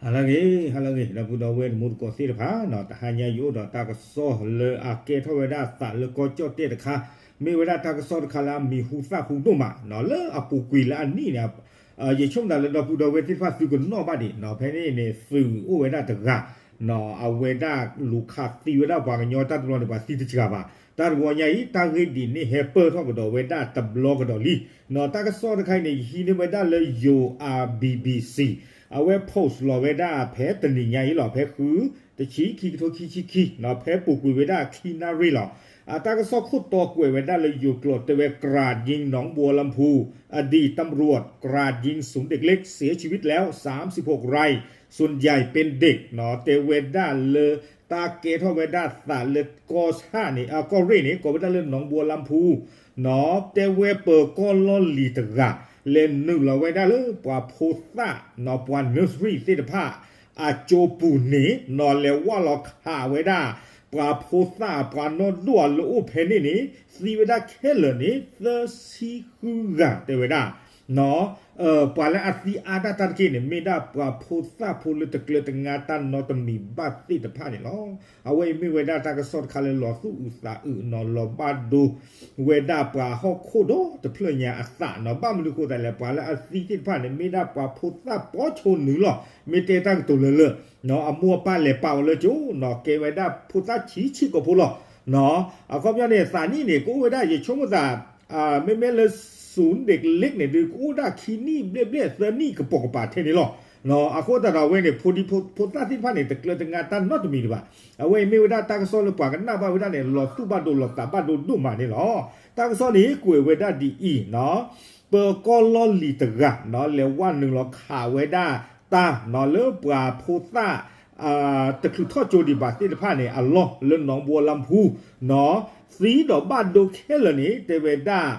ဟါလၢအဂ့ၤ ဟါလၢအဂ့ၤ ဒီပုၢ်ဒီဝဲၢ်တံၤသကိးသ့ၣ်တဖၣ်နီၤ, တဟါညါယအိၣ်ဒီးတၢ်ကစီၣ်လၢအကဲထီၣ်ဝဲဒၣ်သးလၢကီၢ်ကၠီၣ်တဲၣ်တခါ, မ့ၢ်ဝဲဒၣ်တၢ်ကစီၣ်တခါလၢအမံၤဟူသၣ်ဟူဒိၣ်မးနီၤ, လၢအပူၤကွံာ်လၢအနံၣ်န့ၣ် ယဆိကမိၣ်သးလၢဒီပုၢ်ဒီဝဲၢ်သ့ၣ်တဖၣ်သုကနီၣ်ဘၣ်ဒံးနီၤ, ဖဲန့ၣ်န့ၣ် သုးအိၣ်ဝဲဒၣ်တဂၤနီၤ, အဝဲဒၣ်လူၤခးသံဝဲဒၣ်ပှၤကညီတၢ်တဘျီန့ၣ် ပှၤသံတစှၤဘၣ်, တၢ်တဘျီညါအံၤ တၢ်ဂ့ၢ်ဒ်န့ၣ်ဟဲပၢၢ်ထီၣ်ကဒီးဝဲဒၣ်တဘျီကဒီးလံနီၤ, တၢ်ကစီၣ်တခါအံၤန့ၣ် ယဟံးန့ၢ်ဝဲဒၣ်လၢယိၤ R B B C အဝဲ post လီၤဝဲဒၣ်ဖဲတနံၤညါအံၤလီၤ, ဖဲဃု တဆံခံ ကထိခံဆံခံနီၤ, ဖဲပူၤကွံာ်ဝဲဒၣ်ခံနၣ်ရံၣ်လီၤ. အတၢ်ကစီၣ်ခိၣ်တီကွဲးဝဲဒၣ်လၢယိၤကျိာ်တဲဝဲ กราดยิงหนองบัวลำพู อดีตตำรวจกราดยิงศูนย์เด็กเล็กเสียชีวิตแล้วสามสิบหกราย ส่วนใหญ่เป็นเด็กနီၤ, တဲဝဲဒၣ်လၢ တၢ်ကဲထီၣ်ဝဲဒၣ်သးလၢကီၢ်ဆၣ်န့ၣ် ကီၢ်ရ့ၣ်န့ၣ် ကိးဝဲဒၣ်လၢ หนองบัวลำพูနီၤ, တဲဝဲပၢၤကီၢ်လီၢ်လံၤတဂၤ လဲၤနုာ်လီၤဝဲဒၣ်လၢပှၤဖိသၣ်နီၤ, ပှၤ nursery သ့ၣ်တဖၣ် အကၠိပူၤန့ၣ်နီၤ, လဲၤဝၢ်လီၤခးဝဲဒၣ် ပှၤဖိသၣ်ပှၤနီၢ်ဒိၣ်အလၢအိၣ်ဖဲန့ၣ်န့ၣ် သံဝဲဒၣ်ခဲလၢာ်န့ၣ် သၢဆံဃုဂၤတဲဝဲဒၣ်နီၤ, ပှၤလၢအသံအါဒၣ်တၢ်တက့ၢ်န့ၣ် မ့ၢ်ဒၣ်ပှၤဖိသၣ်ဖိလၢတကျၢၤတငါတၢ်နီတမံၤဘၣ်သ့ၣ်တဖၣ်န့ၣ်လီၤ. အဝဲအံၤမ့ၢ်ဝဲဒၣ်တၢ်ကစီၣ်တခါလၢလီၤသူၣ်အုးသးအုးနီၤ, လီၤဘၣ်ဒိဝဲဒၣ်ပှၤဟီၣ်ခိၣ်ဒီတဖျၢၣ်ညါအသးနီၤ, ဘၣ်မနုၤဃိသတးလဲၣ် ပှၤလၢအသံသ့ၣ်တဖၣ်န့ၣ် မ့ၢ်ဒၣ်ပှၤဖိသၣ်ပိာ်ဆိနုာ်လီၤ, မ့ၢ်တဲတၢ်ကတိၤလၢလၢ အမိၢ်အပၢ်လဲၤပာ်အီၤလၢကၠိနီၤ, ကဲဝဲဒၣ်ဖိသၣ်ဆံးဆံးကိာ်ဖိလီၤ. အခီပညီန့ၣ် သးနံၣ်န့ၣ် ကအိၣ်ဝဲဒၣ် ယဆိကမိၣ်သး မ့မ့ၢ်လၢ ศูนย์เด็กเล็กန့ၣ် ဒုးကအိၣ်ဒၣ်ခံနံၣ်ဘျဲၣ်ဘျဲၣ်သၢနံၣ်ကပိာ်ကပၤထဲန့ၣ်လီၤ. အဃိသတးဒီးအဝဲန့ၣ် ဖိဒံဖိသၣ်သ့ၣ်တဖၣ်န့ၣ် တကျၢၤတငါတၢ်နီတမံၤဒံးဘၣ်. အဝဲအံၤမ့ၢ်ဝဲဒၣ်တၢ်ကစီၣ်လၢပှၤကနၣ်ဘၣ်ဝဲဒၣ်န့ၣ် လီၤသူၣ်ဘၣ်ဒိလီၤသးဘၣ်ဒိဒိၣ်မးန့ၣ်လီၤ. တၢ်ကစီၣ်န့ၣ်ကွဲးဝဲဒၣ်ဒ်အံၤနီၤ, ပၢၤကီၢ်လီၢ်လံၤတဂၤနီၤ, လဲၤဝၢ်နုာ်လီၤခးဝဲဒၣ်တၢ်နီၤ, လၢပှၤဖိသၣ် တချုးထီၣ်ကၠိဒံးဘၣ်သ့ၣ်တဖၣ်န့ၣ် အလီၢ်လၢ หนองบัวลำพูနီၤ, သံဒီးဘၣ်ဒိခဲလၢာ်န့ၣ် တဲဝဲဒၣ်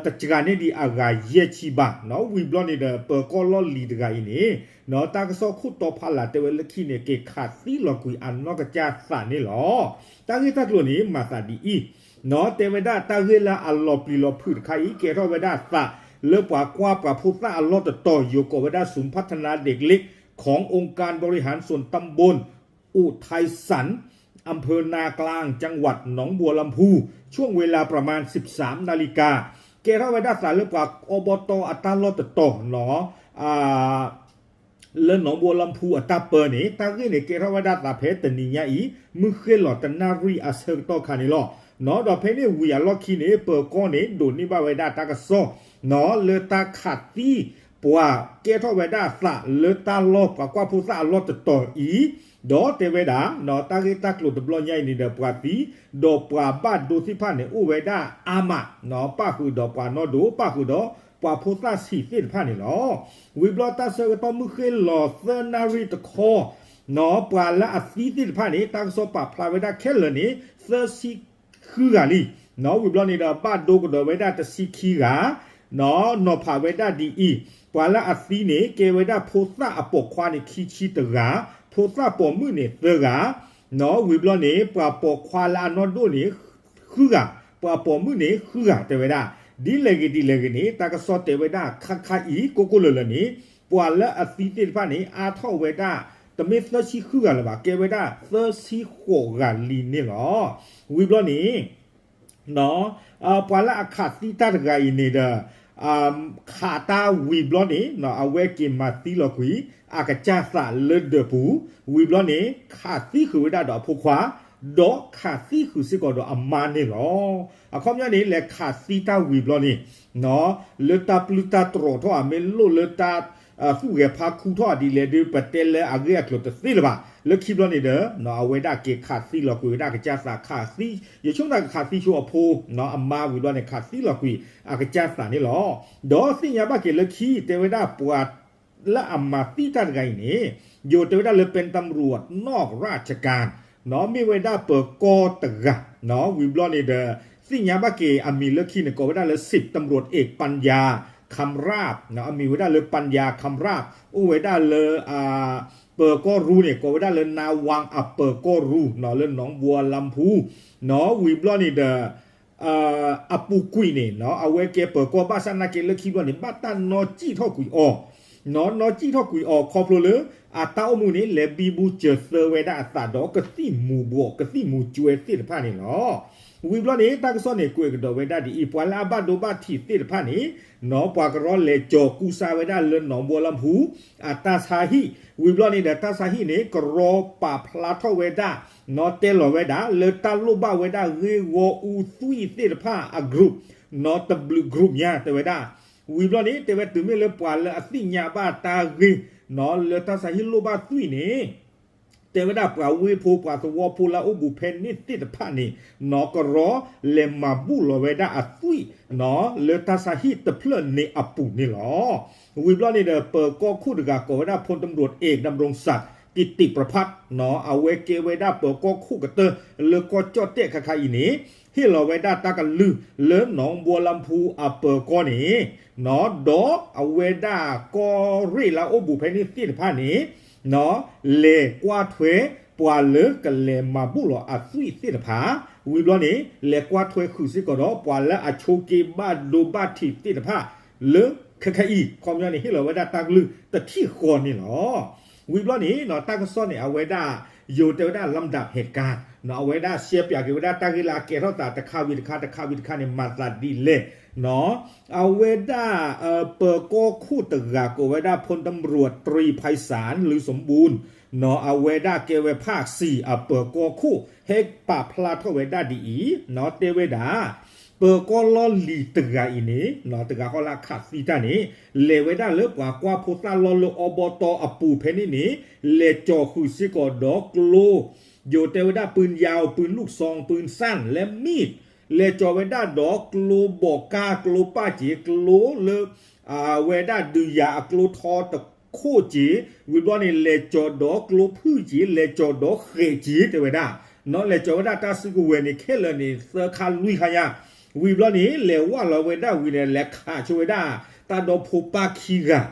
တစှၤန့ၢ်ဒံးအဂၤယဲၢ်ဆံဘၣ်နီၤ, ဝံၤဘျီန့ၣ်ဒီး ပၢၤကီၢ်လီၢ်လံၤတဂၤအံၤန့ၣ်နီၤ, တၢ်ကစီၣ်ခိၣ်တီဖးလၢ်တဲဝဲလၢခံန့ၣ် က့ၤခးသံလီၤကွံာ်အနီၢ်ကစၢ်သးန့ၣ်လီၤ. တၢ်ဂ့ၢ်တၢ်ကျိၤန့ၣ် မၤသးဒ်အံၤနီၤ, တဲဝဲဒၣ်တၢ်ဂ့ၢ်လၢအလီၤပျံၤလီၤဖုးတခါအံၤ ကဲထီၣ်ဝဲဒၣ်သးလၢပှၤကွၢ်ပှၤဖိသၣ်အလီၢ်တတီၤ ယိၤကိးဝဲဒၣ် ศูนย์พัฒนาเด็กเล็ก ขององค์การบริหารส่วนตำบลอุทัยสรร อำเภอนาเกลือ จังหวัดหนองบัวลำภู ช่วงเวลาประมาณ สิบสามนาฬิกา ကဲထီၣ်ဝဲဒၣ်သးလၢပှၤ อบต အတၢ်လီၢ်တတီၤနီၤ, လၢ หนองบัวลำภู အတၢ်ပၢန့ၣ် တၢ်ဂ့ၢ်န့ၣ် ကဲထီၣ်ဝဲဒၣ်သးဖဲတနံၤညါအံၤ မုၢ်ဃ့ၢ်လီၤတနၣ်ရံၣ်အဆၢကတီၢ်ခါန့ၣ်လီၤ. ဒီးဖဲန့ၣ်ဝံၤအလီၢ်ခံန့ၣ် ပၢၤကီၢ်န့ၣ် ဒိးန့ၢ်ဘၣ်ဝဲဒၣ်တၢ်ကစီၣ်နီၤ လၢတၢ်ခးသံ ပှၤကဲထီၣ်ဝဲဒၣ်သးလၢတၢ်လီၢ် ပှၤကွၢ်ဖိသၣ်အလီၢ်တတီၤအံၤ, ဒီးတဲဝဲဒၣ် တၢ်ဂ့ၢ်တၢ်ကျိၤတဘျီညါအံၤန့ၣ်ဒီး ပှၤသံ ဒီးပှၤဘၣ်ဒိသ့ၣ်တဖၣ်န့ၣ် အိၣ်ဝဲဒၣ်အါမး, ပၣ်ဃုာ်ဒီးပှၤနီၢ်ဒိၣ် ပၣ်ဃုာ်ဒီးပှၤဖိသၣ်ဆံးသ့ၣ်တဖၣ်န့ၣ်လီၤ. ဝံၤဘျီတၢ်ဆၢကတီၢ်မုၢ်ဃ့ၢ်လီၤသၢနၣ်ရံၣ်တခီ ပှၤလၢအသံသ့ၣ်တဖၣ်န့ၣ် တၢ်ကစီၣ်ပာ်ဖျါဝဲဒၣ်ခဲလၢာ်န့ၣ် သၢဆံဃုဂၤလံ. ဝံၤဘျီန့ၣ်ဒီး ဘၣ်ဒိကဒီးဝဲဒၣ်တဆံခံဂၤ, နီၤဖးဝဲဒၣ်ဒ်အံၤ, ပှၤလၢအသံန့ၣ် ကဲဝဲဒၣ်ဖိသၣ်အပိာ်ခွါန့ၣ် ခံဆံတဂၤ, ဖိသၣ်ပိာ်မုၣ်န့ၣ်သၢဂၤ, နီၤဝံၤဘျီန့ၣ် ပှၤပိာ်ခွါလၢအနီၢ်ဒိၣ်န့ၣ် ဃုဂၤ, ပှၤပိာ်မုၣ်န့ၣ်ဃုဂၤတဲဝဲဒၣ်, ဒ်လဲၣ်ဂ့ၤဒ်လဲၣ်ဂ့ၤန့ၣ် တၢ်ကစီၣ်တဲဝဲဒၣ်ခါခါအံၤ ကိၢ်ကိၢ်လၢၤလၢၤန့ၣ် ပှၤလၢအသံသ့ၣ်တဖၣ်န့ၣ် အါထီၣ်ဝဲဒၣ် တမ့ၢ်သၢဆံဃုဂၤလၢၤဘၣ်, ကဲဝဲဒၣ်သၢဆံဃိးဂၤလံန့ၣ်လီၤ. ဝံၤဘျီန့ၣ် ပှၤလၢအခးသံတၢ်တဂၤအံၤန့ၣ်ဒီး ခးတၢ်ဝံၤဘျီန့ၣ် အဝဲက့ၤမၤသံလီၤကွံာ် အကစၢ်သးလၢဒၢးပူၤ, ဝံၤဘျီန့ၣ် ခးသံဃုာ်ဝဲဒၣ်ဒီးအဖိခွါ, ဒီးခးသံဃုာ်စ့ၢ်ကီးဒီးအမါန့ၣ်လီၤ. အခီပညီန့ၣ် လဲၤခးသံတၢ်ဝံၤဘျီန့ၣ် လၢတၢ်ပျုၢ်တၢ်တြီၤထီၣ်ဧါ မ့ၢ်လိၣ်လၢတၢ်သူၣ်ဂဲၤဖးခူထီၣ်ဧါဒ်လဲၣ်ဒုး ပတဲလၢအဂ့ၢ်အကျိၤတသ့လၢၤဘၣ်. လၢခံဘျီန့ၣ်ဒီး အဝဲဒၣ်က့ၤခးသံလီၤကွံာ်ဝဲဒၣ်အကစၢ်သး ခးသံ, ယဆိကမိၣ်သးကခးသံဆိအဖိ အမါဝံၤဘျီန့ၣ် ခးသံလီၤကွံာ်အကစၢ်သးန့ၣ်လီၤ. ဒီးသ့ၣ်ညါဘၣ်က့ၤလၢခံ တဲဝဲဒၣ်ပှၤလၢအမၤသံတၢ်တဂၤအံၤန့ၣ် ယိၤတဲဝဲဒၣ်လၢ เป็นตำรวจนอกราชการ မ့ၢ်ဝဲဒၣ်ပၢၤကီၢ်တဂၤ, ဝံၤဘျီန့ၣ်ဒီး သ့ၣ်ညါဘၣ်က့ၤအမံၤလၢခံန့ၣ် ကိးဝဲဒၣ်လၢ สิบตำรวจเอก ปัญญา คำราบ အမံၤဝဲဒၣ်လၢ ปัญญา คำราบ အိၣ်ဝဲဒၣ်လၢ ပၢၤကီၢ်ရူန့ၣ် ကိးဝဲဒၣ်လၢ นาวาง อำเภอกรณู လၢ หนองบัวลำพู ဝံၤဘျီန့ၣ်ဒီး အပူၤကွံာ်န့ၣ် အဝဲကဲပၢၤကီၢ်ဘၣ်ဆၣ်နာ်က့လၢခံဘျီန့ၣ် ဘၣ်တၢ်နီၣ်စံၣ်ထီၣ်ကွံာ်အီၤ နီၢ်ကံၣ်ထီၣ်ကွံာ်အီၤခီဖျိလၢ အတၢ်အိၣ်မူန့ၣ် လဲၤဘံဘူစၢၤသၢဝဲဒၣ်အသးဒီးကသံၣ်မူၤဘှီး ကသံၣ်မူၤကွဲသ့ၣ်တဖၣ်န့ၣ်လီၤ. ဝံၤဘျီန့ၣ် တၢ်ကစီၣ်န့ၣ် ကွဲးကဒီးဝဲဒၣ်ဒ်အံၤ, ပှၤလၢအဘၣ်ဒိဘၣ်ထံးသ့ၣ်တဖၣ်န့ၣ် နီၢ် ပှၤကရီလဲၤကၠီၤကူစါဝဲဒၣ်လၢနီၢ်ဘီလီၢ်ဖူ အတၢ်ဆါဟံၣ်, ဝံၤဘျီန့ၣ်ဒီး တၢ်ဆါဟံၣ်န့ၣ် ကရီပာ်ဖျါထီၣ်ဝဲဒၣ် နီၢ် တဲလီၤဝဲဒၣ် လၢတၢ်လိၣ်ဘၣ်ဝဲဒၣ်ဂ့ၢ်ဂီၢ်အူသွံၣ်သ့ၣ်တဖၣ်အ group နီၢ် တဘျုး group ညါတဲဝဲဒၣ်. ဝံၤဘျီန့ၣ် တဲဝဲတုၤမ့ၢ်လၢပှၤလၢအသ့ၣ်ညါဘၣ်တၢ်ဂ့ၢ် နီၢ် လၢတၢ်ဆါဟံၣ်လိၣ်ဘၣ်သွံၣ်န့ၣ် တဲဝဲဒၣ်ပှၤဝ့ၢ်ဖိ ပှၤသဝီဖိလၢအအိၣ်ဘူးဖဲန့ၣ်သ့ၣ်တဖၣ်န့ၣ် နီၢ် ကရီလဲၤမၤဘူၣ်လီၤဝဲဒၣ်အသွံၣ် နီၢ် လၢတၢ်ဆါဟံၣ်တဖျၢၣ်န့ၣ်အပူၤန့ၣ်လီၤ. ဝံၤဘျီန့ၣ်ဒီး ပၢၤကီၢ်ခိၣ်တဂၤကိးဝဲဒၣ် พลตำรวจเอกดำรงศักดิ์ กิติประภัทร နီၢ် အဝဲကဲဝဲဒၣ်ပၢၤကီၢ်ခိၣ်ကတၢၢ်လၢကီၢ်ကၠီၣ်တဲၣ်ခါခါအံၤန့ၣ် ဟ့ၣ်လီၤဝဲဒၣ်တၢ်ကလုၢ်လၢနီၢ်ဘီလီၢ်ဖူအပၢၤကီၢ်န့ၣ် နီၢ် ဒီးအဝဲဒၣ်ကီၢ်ရ့ၣ်လၢအအိၣ်ဘူးဖဲန့ၣ်သ့ၣ်တဖၣ်န့ၣ် နီၢ် လဲၤကွၢ်ထွဲပှၤလၢကလဲၤမၤဘူၣ်လီၤအသွံၣ်သ့ၣ်တဖၣ်, ဝံၤဘျီန့ၣ် လဲၤကွၢ်ထွဲဃုာ်စ့ၢ်ကီးဒီး ပှၤလၢအဆိးက့ဘၣ်ဒိဘၣ်ထံးသ့ၣ်တဖၣ် လၢခဲခဲအံၤ ခီပညီန့ၣ် ဟ့ၣ်လီၤဝဲဒၣ်တၢ်ကလုၢ်တထံၣ်ဃီန့ၣ်လီၤ. ဝံၤဘျီန့ၣ် နီၢ် တၢ်ကစီၣ်န့ၣ် အဝဲဒၣ် ယိၤတဲဝဲဒၣ် ลำดับเหตุการณ์ နီၢ် အဝဲဒၣ်ရှဲပၠးက့ၤဝဲဒၣ်တၢ်ဂ့ၢ်လၢအကဲထီၣ်သးတခါဝံၤတခါ တခါဝံၤတခါန့ၣ် မၤသးဒ်လဲၣ် နီၢ် အဝဲဒၣ် ပၢၤကီၢ်ခိၣ်တဂၤကိးဝဲဒၣ် พลตำรวจตรี ไพศาล ลือสมบูรณ์ နီၢ် အဝဲဒၣ်ကဲဝဲภาคสี่ အပၢၤကီၢ်ခိၣ် ဟဲပာ်ဖျါထီၣ်ဝဲဒၣ်ဒ်အံၤ နီၢ် တဲဝဲဒၣ် ပၢၤကီၢ်လီၢ်လံၤတဂၤအံၤန့ၣ် နီၢ် တဂၤဃီလၢအခးသံတၢ်န့ၣ် လဲၤဝဲဒၣ်လၢပှၤကွၢ်ဖိသၣ်လီၢ်လၢအဘီတီအပူၤဖဲန့ၣ်န့ၣ် လဲၤကၠီၤဃုာ်စ့ၢ်ကီးဒီးကျိ ယိၤတဲဝဲဒၣ် ปืนยาว ปืนลูกซอง ปืนสั้น และมีด လဲၤကၠီၤဝဲဒၣ်ဒီးကျိဘီးကၢ် ကျိပၢ်က့ၤ ကျိလၢ အဝဲဒၣ်ဒုးယၤအကျိထီတခိၣ်က့ၤ ဝံၤဘျီန့ၣ် လဲၤကၠီၤဒီးကျိဖုၣ်က့ၤ လဲၤကၠီၤဒီးဃဲးက့ၤ တဲဝဲဒၣ် နီၢ် လဲၤကၠီၤဝဲဒၣ်တၢ်စုကဝဲၤန့ၣ် ခဲလၢာ်န့ၣ် သၢခါလွံၢ်ခါညါ ဝံၤဘျီန့ၣ် လဲၤဝၢ်လီၤဝဲဒၣ်ဝံၤန့ၣ် လဲၤခးဆိဝဲဒၣ် တၢ်ဒီဖိပၢ်ခံဂၤ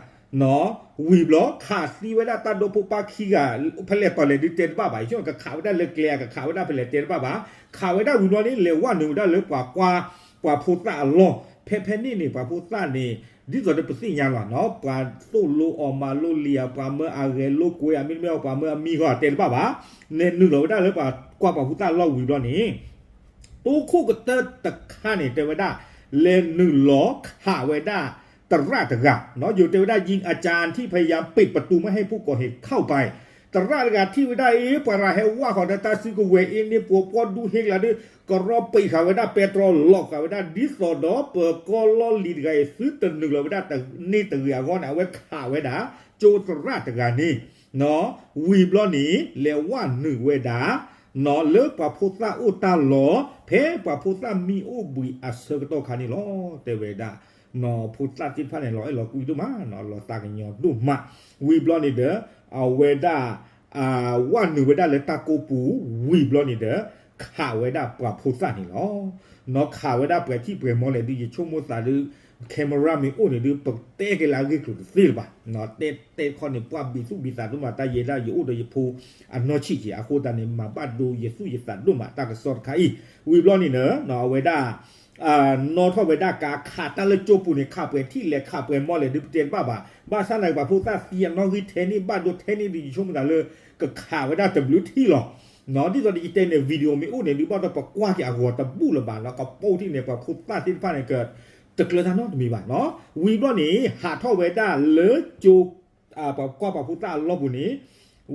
နီၢ် ဝံၤဘျီ ခးသံဝဲဒၣ်တၢ်ဒီဖိပၢ်ခံဂၤ ဖဲလဲၣ်တီၤလဲၣ်ဒုးတဲတဘၣ်ဘၣ် ယဆိကမိၣ်ကခးဝဲဒၣ်လၢကျဲ ကခးဝဲဒၣ်ဖဲလဲၣ်တဲတဘၣ်ဘၣ် ခးဝဲဒၣ်ဝံၤဘျီန့ၣ် လဲၤဝၢ်နုာ်ဝဲဒၣ်လၢပှၤကွၢ် ပှၤဖိသၣ်အလီၢ် ဖဲဖဲန့ၣ်န့ၣ် ပှၤဖိသၣ်န့ၣ် ဒ်သိးဒီးပသ့ၣ်ညါလီၤ နီၢ် ပှၤသိၣ်လိအီၣ်မၤလိလံၤဧါ ပှၤမၢအဂဲၤလိာ်ကွဲဧါ မ့တမ့ၢ် ပှၤမၢအမံဃီဧါ တဲတဘၣ်ဘၣ် လဲၤနုာ်လီၤဝဲဒၣ်လၢပှၤကွၢ်ပှၤဖိသၣ်အလီၢ်ဝံၤဘျီန့ၣ် တိခိၣ်ကတၢၢ်တခါန့ၣ် တဲဝဲဒၣ် လဲၤနုာ်လီၤခးဝဲဒၣ် သရၣ်တဂၤ နီၢ် ယိၤတဲဝဲဒၣ် ยิงอาจารย์ที่พยายามปิดประตูไม่ให้ผู้ก่อเหตุเข้าไป သရၣ်တဂၤထံၣ်ဝဲဒၣ်အ့ ပှၤရၤဟဲဝၢ်ဃီၤဒီးတၢ်စုကဝဲၤအ့န့ၢ်ပှိၤပှီၢ်ဒူဟ့ကလၤဒီး ကရီပံာ်ဃာ်ဝဲဒၣ်ပဲတြီလီၤဃာ်ဝဲဒၣ် ဒ်သိးဒီးပၢၤကီၢ်လီၢ်လံၤတဂၤအံၤ သုတနုာ်လီၤဝဲဒၣ်တန့ၢ်တဂ့ၤအဂီၢ်န့ၣ် အဝဲခးဝဲဒၣ် ကၠိသရၣ်တဂၤန့ၣ် နီၢ် ဝံၤဘျီန့ၣ် လဲၤဝၢ်နုာ်ဝဲဒၣ် နီၢ် လၢပှၤဖိသၣ်အိၣ်တၢ်လီၢ် ဖဲပှၤဖိသၣ်မံအိၣ်ဘှံးအဆၢကတီၢ်ခါန့ၣ်လီၤ တဲဝဲဒၣ် နီၢ် ဖိသၣ်သ့ၣ်တဖၣ်န့ၣ် လီၤအဲၣ်လီၤကွံဒိၣ်မး နီၢ် လီၤသးကညီၤဒိၣ်မး ဝံၤဘျီန့ၣ်ဒီး အဝဲဒၣ် ဝၢ်နုာ်ဝဲဒၣ်လၢတၢ်ကိးပူၤ ဝံၤဘျီန့ၣ်ဒီး ခးဝဲဒၣ်ပှၤဖိသၣ်န့ၣ်လီၤ. နီၢ် ခးဝဲဒၣ်ပှဲၤထံၣ်ပှဲၤမီလဲၣ်ဒုး ယဆိကမိၣ်သးဒုး camera မ့ၢ်အိၣ်န့ၣ်ဒုး ပတဲက့ၤလၢအဂ့ၢ်ကျိၤတသ့လၢၤဘၣ်. နီၢ် တဲတဲခီန့ၣ် ပှၤဘံးသူၣ်ဘံးသးဒိၣ်မး တၢ်ယဲဒၣ်ယအိၣ်ဒီးယဖိအနီၢ်ဆံးက့ၤ အဃိသတးန့ၣ် မၤဘၣ်ဒိယသူၣ်ယသးဒိၣ်မး တၢ်ကစီၣ်တခါအံၤ ဝံၤဘျီန့ၣ်ဒီး နီၢ် အဝဲဒၣ် နီၣ်ထီၣ်ဝဲဒၣ်ကါ ခးတၢ်လၢကၠိပူၤန့ၣ် ခးပှဲၤထံၣ်လဲၣ် ခးပှဲၤမီလဲၣ်ဒုး ပတဲတဘၣ်ဘၣ်. ဘၣ်ဆၣ်သနာ်က့ ပှၤဖိသၣ်သံအနီၣ်ဂံၢ်ထဲန့ၣ် ဘၣ်ဒိထဲန့ၣ်ဒုး ယဆိကမိၣ်သးလၢ ကခးဝဲဒၣ်တဘျုးထံၣ်လီၤ. နီၢ် ဒ်သိးဒီးယတဲန့ၣ် video မ့ၢ်အိၣ်န့ၣ်ဒုး ဘၣ်ဒီးပကွၢ်က့ၤအဂီၤတဘူၣ်လၢၤဘၣ်နီၢ် ကပိာ်ထံၣ်န့ၣ် ပှၤဖိသၣ်သ့ၣ်တဖၣ်န့ၣ် ကတကျၢၤတၢ်နီတမံၤဘၣ်နီၢ်. ဝံၤဘျီန့ၣ် ဟးထီၣ်ဝဲဒၣ်လၢကၠိ ပှၤကွၢ်ပှၤဖိသၣ်အလီၢ်ပူၤန့ၣ်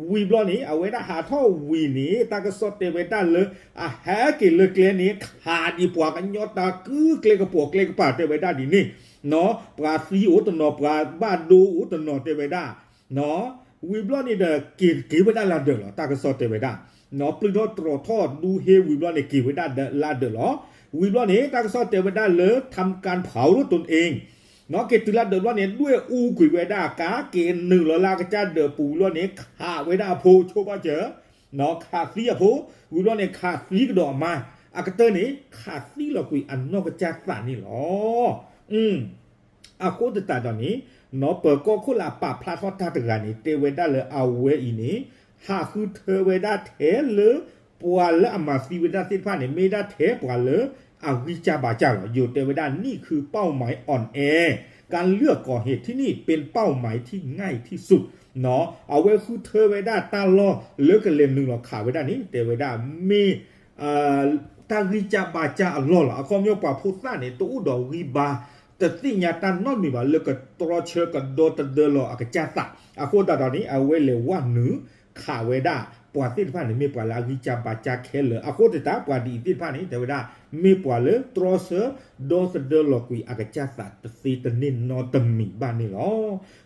ဝံၤဘျီန့ၣ် အဝဲဒၣ်ဟးထီၣ်ဝံၤန့ၣ် တၢ်ကစီၣ်တဲဝဲဒၣ်လၢ အဟဲက့ၤလၢကျဲန့ၣ် ခးဒံးပှၤကညီတၢ်ကုကျဲကပိာ်ကျဲကပၤတဲဝဲဒၣ်ဒ်န့ၣ် နီၢ် ပှၤသံအိၣ်တနီၤ ပှၤဘၣ်ဒိအိၣ်တနီၤတဲဝဲဒၣ် နီၢ် ဝံၤဘျီန့ၣ်ဒီး က့ၤက့ၤဝဲဒၣ်လၢဒၢးလီၤ တၢ်ကစီၣ်တဲဝဲဒၣ် နီၢ် ပျုၢ်ထီၣ်တြီၤထီၣ်ဒူဟ့ဝံၤဘျီန့ၣ် က့ၤဝဲဒၣ်လၢဒၢးလီၤ. ဝံၤဘျီန့ၣ် တၢ်ကစီၣ်တဲဝဲဒၣ်လၢ ทำการเผารถตนเอง နီၢ် က့ၤတုၤလၢဒၢးဘျီန့ၣ် ဒွဲၣ်အူကွံာ်ဝဲဒၣ်အကါ က့ၤနုာ်လီၤလၢအကစၢ်ဒၢးပူၤဘျီန့ၣ် ခးဝဲဒၣ်အဖိဆိဘၣ်စၢၤ နီၢ် ခးသံအဖိ ဝံၤဘျီန့ၣ် ခးသံကဒီးအမါ အကတၢၢ်န့ၣ် ခးသံလီၤကွံာ်အနီၢ်ကစၢ်သးန့ၣ်လီၤ. အဃိသတးဒီးန့ၣ် နီၢ် ပၢၤကီၢ်ခိၣ်လၢအပာ်ဖျါထီၣ်တၢ်တဂၤန့ၣ် တဲဝဲဒၣ်လၢအဝဲအံၤန့ၣ် ဟးဃုထၢဝဲဒၣ်ထဲလၢ ပှၤလၢအမၤသံဝဲဒၣ်သ့ၣ်တဖၣ်န့ၣ် မ့ၢ်ဒၣ်ထဲပှၤလၢအဂံၢ်စၢ်ဘါစၢ်လီၤ. ယိၤတဲဝဲဒၣ် นี่คือเป้าหมายอ่อนแอ การเลือกก่อเหตุที่นี่เป็นเป้าหมายที่ง่ายที่สุด အဝဲဃုထၢဝဲဒၣ်တၢ်လီၢ်လၢကလဲၤနုာ်လီၤခးဝဲဒၣ်န့ၣ် တဲဝဲဒၣ်မ့ၢ် တၢ်ဂံၢ်စၢ်ဘါစၢ်အလီၢ်လီၤ. အခီပညီပှၤဖိသၣ်န့ၣ် တအိၣ်ဒီးဂံၢ်ဘါ တသ့ၣ်ညါတၢ်နီတမံၤဘၣ် လၢကတြီဆၢကဒီသဒၢလီၤအကစၢ်သး အဃိသတးဒီးန့ၣ် အဝဲလဲၤဝဲနုာ်ခးဝဲဒၣ် ပှၤသ့ၣ်တဖၣ်န့ၣ် မ့ၢ်ပှၤလၢအဂံၢ်စၢ်ဘါစၢ်ခဲလၢာ် အဃိသတး ပှၤဒ်အံၤသ့ၣ်တဖၣ်န့ၣ် တဲဝဲဒၣ် မ့ၢ်ပှၤလၢတြီဆၢ ဒီသဒၢလီၤကွံာ်အကစၢ်သးတသ့တန့ၢ်နီတမံၤဘၣ်န့ၣ်လီၤ.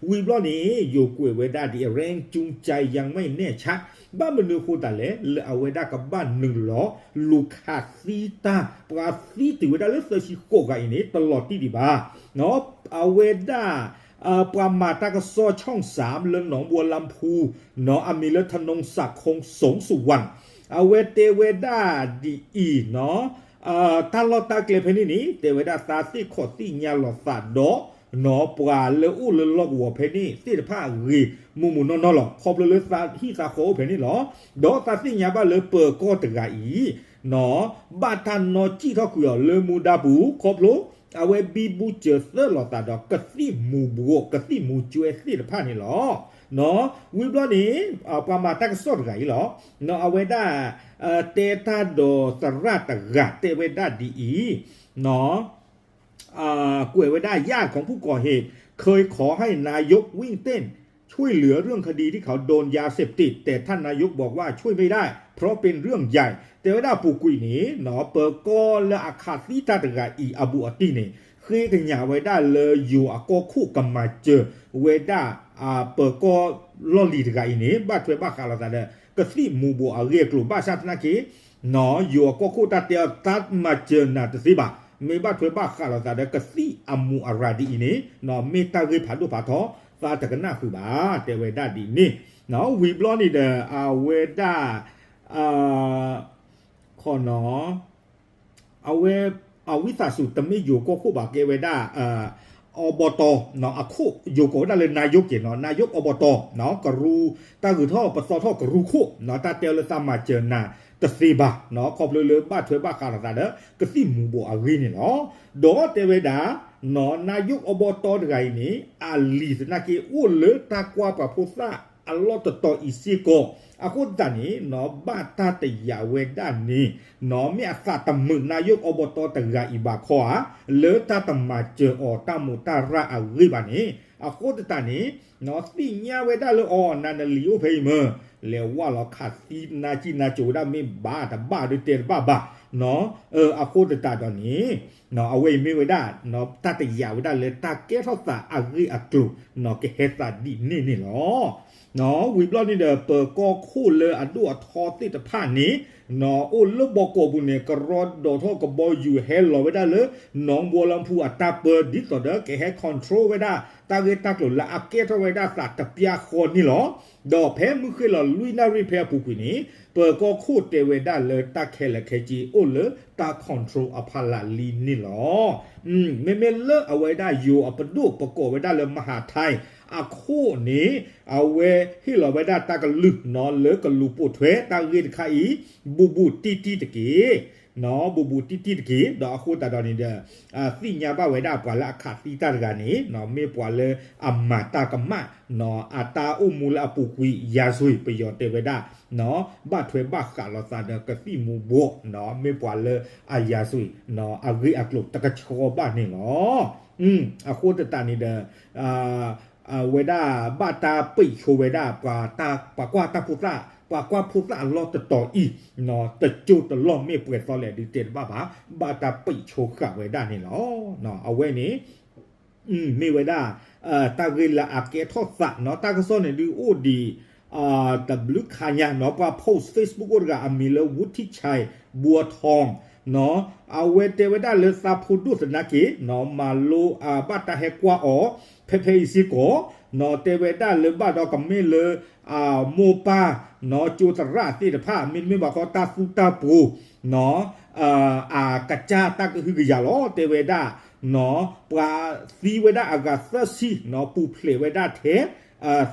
ဝံၤဘျီန့ၣ် ယိၤကွဲးဝဲဒၣ်ဒ်အံၤ แรงจูงใจยังไม่แน่ชัด ဘၣ်မနုၤအဃိသတးလဲၣ် လၢအဝဲဒၣ်ကဘၣ်နုာ်လီၤ လူၤခးသံတၢ် ပှၤသံတုၤဝဲဒၣ်လၢသၢဆံဃိးဂၤအံၤန့ၣ် တလီၤတံၢ်ဒံးဘၣ် အဝဲဒၣ် ပှၤမၤတၢ်ကစီၣ် ช่องสาม လၢ หนองบัวลำพู နီၢ် အမံၤလၢ ธนงศักดิ์ คงสงสุวรรณ အဝဲတဲဝဲဒၣ်ဒ်အံၤ နီၢ် တၢ်လီၢ်တၢ်ကျဲဖဲန့ၣ်န့ၣ် တဲဝဲဒၣ်သးသ့ၣ်ခီၣ်သ့ၣ်ညါလီၤသးဒီး နီၢ် ပှၤလၢအိၣ်လၢလီၢ်ကဝီၤဖဲန့ၣ်သ့ၣ်တဖၣ်အဂ့ၢ် မုၢ်မုၢ်နီၢ်နီၢ်လီၤ. ခီဖျိလၢသးဟံၣ်သးဃီအိၣ်ဖဲန့ၣ်လီၤ. ဒီးသးသ့ၣ်ညါဘၣ်လၢပၢၤကီၢ်တဂၤအံၤ နီၢ် ဘၣ်တၢ်နီၣ်စံၣ်ထီၣ်ကွံာ်အီၤလၢမူဒါပူၤ ခီဖျိ အဝဲဘံဘူစၢၤသၢလီၤသးဒီးကသံၣ်မူၤဘှီး ကသံၣ်မူၤကၠွဲသ့ၣ်တဖၣ်န့ၣ်လီၤ. နီၢ် ဝံၤဘျီန့ၣ် ပှၤမၤတၢ်ကစီၣ်တဂၤအံၤလီၤ. နီၢ် အဝဲဒၣ် တဲတၢ်ဒီးသရၣ်တဂၤတဲဝဲဒၣ်ဒ်အံၤ နီၢ် ကွဲးဝဲဒၣ် ญาติของผู้ก่อเหตุเคยขอให้นายกวิ่งเต้นช่วยเหลือเรื่องคดีที่เขาโดนยาเสพติด แต่ท่านนายกบอกว่าช่วยไม่ได้เพราะเป็นเรื่องใหญ่ တဲဝဲဒၣ်အပူၤကွံာ်န့ၣ် နီၢ် ပၢၤကီၢ်လၢအခးသံတၢ်တဂၤအံၤအဘူးအတံၢ်န့ၣ် ဃ့ကညးဝဲဒၣ်လၢယိၤအကီၢ်ခိၣ်ကမၤစၢၤဝဲဒၣ် ပၢၤကီၢ်လီၢ်လံၤတဂၤအံၤန့ၣ် ဘၣ်ထွဲဘၣ်ဃးလိာ်သးဒီး ကသံၣ်မူၤဘှီးအဂ့ၢ်အကျိၤ ဘၣ်ဆၣ်သနာ်က့ နီၢ် ယိၤအကီၢ်ခိၣ်တၢ်တဲအီၤ တၢ်မၤစၢၤနၤတသ့ဘၣ်. မ့ၢ်ဘၣ်ထွဲဘၣ်ဃးလိာ်သးဒီးကသံၣ်အမူၤအရၤဒ်အံၤန့ၣ် နီၢ် မ့ၢ်တၢ်ဂ့ၢ်ဖးဒိၣ်ဖးထီ သးတကနၣ်ဃုာ်ဘၣ် တဲဝဲဒၣ်ဒ်န့ၣ်. နီၢ် ဝံၤဘျီန့ၣ်ဒီး အဝဲဒၣ် ခီနီၢ် အဝဲ အဝံသးစူၤ တမ့ၢ်ယိၤကီၢ်ခိၣ်ဘၣ် ကဲဝဲဒၣ် อบต အခိၣ် ယိၤကိးဝဲဒၣ်လၢ นายก က့ၤနီၢ် นายก อบต ကရူၢ် တၢ်ဂုၤထီၣ်ပသီထီၣ်ကရူၢ်ခိၣ် နီၢ် တၢ်တဲအီၤလၢသးမၤစၢၤနၤတသ့ဘၣ် နီၢ် ခီဖျိလၢဘၣ်ထွဲဘၣ်ဃးလိာ်သးဒီး ကသံၣ်မူၤဘှီးအဂ့ၢ်န့ၣ်လီၤ. ဒီးတဲဝဲဒၣ် နီၢ် นายก อบต တဂၤအံၤန့ၣ် အလံၤသနာ်က့ အိၣ်လၢတၢ်ကွၢ်ပှၤဖိသၣ်အလီၢ်တတီၤအံၤစ့ၢ်ကီး အဃိသတးန့ၣ် နီၢ် ဘၣ်တၢ်တယာ်ဝဲဒၣ်န့ၣ် နီၢ် မ့ၢ်အသးတမုာ် นายก อบต တဂၤအံၤဘၣ်ခီဧါ လၢတၢ်တမၤစၢၤအီၤတၢ်မူးတၢ်ရၢ်အဂ့ၢ်ဘၣ်န့ၣ် အဃိသတးန့ၣ် နီၢ် သ့ၣ်ညါဝဲဒၣ်လၢအီၤ နၤနလံၤအိၣ်ဖဲအံၤမ့ၢ် လဲၤဝၢ်လီၤခးသံနါစံၣ်နါစိၤဝဲဒၣ် မ့ၢ်ဘၣ်တဘၣ်ဒီးတဲတဘၣ်ဘၣ် နီၢ် အဃိသတးဒီးန့ၣ် နီၢ် အဝဲအံၤမ့ၢ်ဝဲဒၣ် နီၢ် တၢ်တယာ်ဝဲဒၣ်လၢတၢ်ကဲထီၣ်သးအဂ့ၢ်အကျိၤ နီၢ် ကဟဲသးဒ်န့ၣ်န့ၣ်လီၤ. နီၢ် ဝံၤဘျီန့ၣ်ဒီး ပၢၤကီၢ်ခိၣ်လၢအဒိၣ်အထီသ့ၣ်တဖၣ်န့ၣ် နီၢ် အိၣ်လၢဘီကီးပူၤန့ၣ် ကရီဒီးထီၣ်ကဘီယူၤဟဲလီၤဝဲဒၣ်လၢ နီၢ်ဘီလီဖူအတၢ်ပၢ ဒ်သိးဒီးကဟဲ control ဝဲဒၣ် တၢ်ဂ့ၢ်တၢ်ကျိၤလၢအကဲထီၣ်ဝဲဒၣ်သးတပျၢ်ဃီန့ၣ်လီၤ. ဒီးဖဲမုၢ်ဃ့ၢ်လီၤလွံၢ်နၣ်ရံၣ်ဖဲအပူၤကွံာ်န့ၣ် ပၢၤကီၢ်ခိၣ်တဲဝဲဒၣ်လၢတၢ်ခဲလၢာ်ခဲဆ့အိၣ်လၢတၢ် control အဖီလာ်လံန့ၣ်လီၤ. မ့မ့ၢ်လၢအဝဲဒၣ်ယိၤအပဒိၣ်ပကိးဝဲဒၣ်လၢ မဟာထၢၣ် အခိၣ်န့ၣ် အဝဲဟ့ၣ်လီၤဝဲဒၣ်တၢ်ကလုၢ် နီၢ် လၢကလူၤပိာ်ထွဲတၢ်ဂ့ၢ်တခါအံၤ ဘူးဘူးတံၢ်တံၢ်တက့ၢ်. နီၢ် ဘူးဘူးတံၢ်တံၢ်တက့ၢ်. ဒီးအဃိသတးဒီးန့ၣ်ဒီး သ့ၣ်ညါဘၣ်ဝဲဒၣ်ပှၤလၢအခးသံတၢ်တဂၤန့ၣ် နီၢ် မ့ၢ်ပှၤလၢအမၤတၢ်ကမၣ် နီၢ် အတၢ်အိၣ်မူလၢအပူၤကွံာ် ရာဇဝင် ပယီၤတဲဝဲဒၣ် နီၢ် ဘၣ်ထွဲဘၣ်ဃးလိာ်သးဒီးကသံၣ်မူၤဘှီး နီၢ် မ့ၢ်ပှၤလၢအရာဇဝင် နီၢ် အဂ့ၢ်အကျိၤတကဆှီဘၣ်န့ၣ်လီၤ. အဃိသတးန့ၣ်ဒီး အဝဲဒၣ်ဘၣ်တၢ်ပိတ်ဆို့ဝဲဒၣ် ပှၤကွၢ်တၢ်ဖိသၣ် ပှၤကွၢ်ဖိသၣ်အလီၢ်တတီၤအံၤ နီၢ် တကၠိတလီၢ်မ့ၢ်ပှဲၤသီလဲၣ်ဒုးတဲတဘၣ်ဘၣ် ဘၣ်တၢ်ပိတ်ဆို့ဃာ်ဝဲဒၣ်န့ၣ်လီၤ. နီၢ် အဝဲန့ၣ် မ့ၢ်ဝဲဒၣ် တၢ်ဂ့ၢ်လၢအကဲထီၣ်သး နီၢ် တၢ်ကစီၣ်န့ၣ်ဒုးအိၣ်ဒံး တဘျုးခါညါ နီၢ် ပှၤ post Facebook အိၣ်တဂၤအမံၤလၢ ဝူထံၣ်ဆဲး ဘှီထီၣ် နီၢ် အဝဲတဲဝဲဒၣ်လၢသးဖိဒိၣ်သနာ်က့ နီၢ် မၤလိ ဘၣ်တၢ်ဟဲကွၢ်အီၤ ဖဲဖဲအံၤစ့ၢ်ကီး နီၢ် တဲဝဲဒၣ်လၢဘၣ်ဒီးကမ့ၢ်လၢ မိၢ်ပၢ် နီၢ် ကၠိသရၣ်သ့ၣ်တဖၣ် မ့တမ့ၢ်ဘၣ်ဃီတၢ်သူတၢ်ပှိၤ နီၢ် အကစၢ်တၢ်ကဟုကယာ်လီၤ တဲဝဲဒၣ် နီၢ် ပှၤသံဝဲဒၣ်အဂၤသၢဆံ နီၢ် ပူၤဖျဲးဝဲဒၣ်ထဲ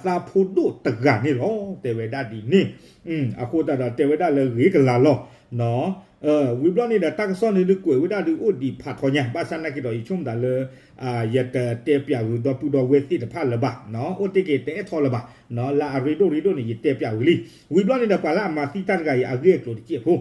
သးဖိဒိၣ်တဂၤန့ၣ်လီၤ တဲဝဲဒၣ်ဒ်န့ၣ်. အဃိသတးဒီးတဲဝဲဒၣ်လၢဂ့ၤကလၤလီၤ ဝံၤဘျီန့ၣ်ဒီး တၢ်ကစီၣ်န့ၣ်ဒုးကွဲးဝဲဒၣ်ဒုးအိၣ်ဒံးဖးထီညါ ဘၣ်ဆၣ်နာ်က့ဒီး ယဆိကမိၣ်သးလၢ ယတတဲပၠးဂုၤဒီပုၢ်ဒီဝဲၢ်သ့ၣ်တဖၣ်လၢၤဘၣ်, အိၣ်တ့ၢ်က့ၤတအဲၣ်ထီလၢၤဘၣ်, လၢအရ့ဒိၣ်ရ့ဒိၣ်န့ၣ် ယတဲပၠးဝံၤလံ. ဝံၤဘျီန့ၣ်ဒီး ပှၤလၢအမၤသံတၢ်တဂၤအံၤ အဂ့ၢ်အကျိၤတစဲးဖိ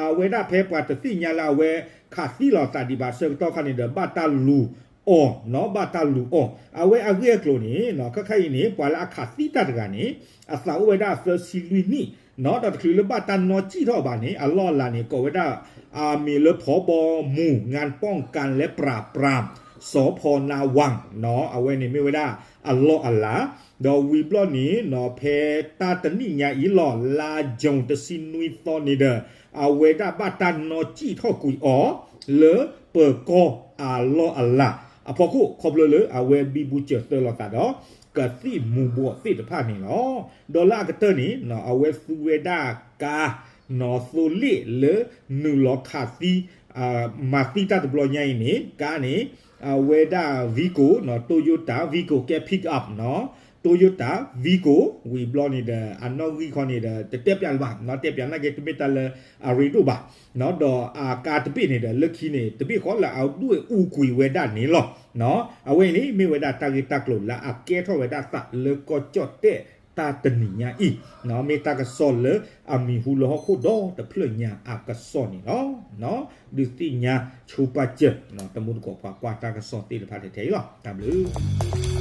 အဝဲဒၣ်ဖဲပှၤတသ့ၣ်ညါလၢအဝဲခးသံလီၤအသးဒံးဘၣ်ဆၢကတီၢ်ခါန့ၣ်ဒီး ဘၣ်တၢ်လူၤအီၤ, ဘၣ်တၢ်လူၤအီၤ, အဝဲအဂ့ၢ်အကျိၤန့ၣ် ခဲခါအံၤန့ၣ် ပှၤလၢအခးသံတၢ်တဂၤန့ၣ် အသးအိၣ်ဝဲဒၣ်သၢဆံလွံၢ်နံၣ်, ဒီးတချုးလၢဘၣ်တၢ်နီၣ်စံၣ်ထီၣ်ဘၣ်န့ၣ် အလီၢ်အလၤန့ၣ် ကိးဝဲဒၣ် အမံၤလၢ พบหมู่งานป้องกันและปราบปราม สภ.นาวัง အဝဲန့ၣ်မ့ၢ်ဝဲဒၣ်အလီၢ်အလၤ, ဒီးဝံၤဘျီန့ၣ် ဖဲတၢ်တနံၣ်ညါအံၤလီၤ လါယူၤတဆံနွံသီန့ၣ်ဒီး အဝဲဒၣ်ဘၣ်တၢ်နီၣ်စံၣ်ထီၣ်ကွံာ်အီၤ လၢပၢၤကီၢ်အလီၢ်အလၤအဖီခိၣ် ခီဖျိလၢအဝဲဘံဘူစၢၤသၢလီၤသးဒီး ကသံၣ်မူၤဘှီးသ့ၣ်တဖၣ်န့ၣ်လီၤ. ဒီးလၢအကတၢၢ်န့ၣ် အဝဲသူဝဲဒၣ်ကါ နီၣ်သိလ့ၣ်လၢနုာ်လီၤခးသံ မၤသံတၢ်တဘျီညါအံၤန့ၣ် ကါန့ၣ် အဝဲဒၣ် Vigo, Toyota Vigo ကဲ pick up, Toyota Vigo ဝံၤဘျီန့ၣ်ဒီး အနီၣ်ဂံၢ်ခီန့ၣ်ဒီး တတဲပၠးလၢၤဘၣ်, တဲပၠးနာ်က့တမ့ၢ်တၢ်လၢအရ့ဒိၣ်ဘၣ်, ဒီးအကါတဘ့ၣ်န့ၣ်ဒီး လၢခံန့ၣ် တဘ့ၣ်ဃီလၢအဒွဲၣ်အူကွံာ်ဝဲဒၣ်န့ၣ်လီၤ. အဝဲအံၤန့ၣ် မ့ၢ်ဝဲဒၣ်တၢ်ဂ့ၢ်တၢ်ကျိၤလၢအကဲထီၣ်ဝဲဒၣ်သးလၢကီၢ်ကၠီၣ်တဲၣ်တၢ်တနံၤညါအံၤ, မ့ၢ်တၢ်ကစီၣ်လၢအမံၤဟူလၢဟီၣ်ခိၣ်ဒီတဖျၢၣ်ညါအကစီၣ်န့ၣ်လီၤ. ဒုးသ့ၣ်ညါဆိပာ်စၢၤ တမူတကိးပှၤကွၢ်တၢ်ကစီၣ်သ့ၣ်တဖၣ်ထဲထဲအံၤလီၤ. တၢ်ဘျုး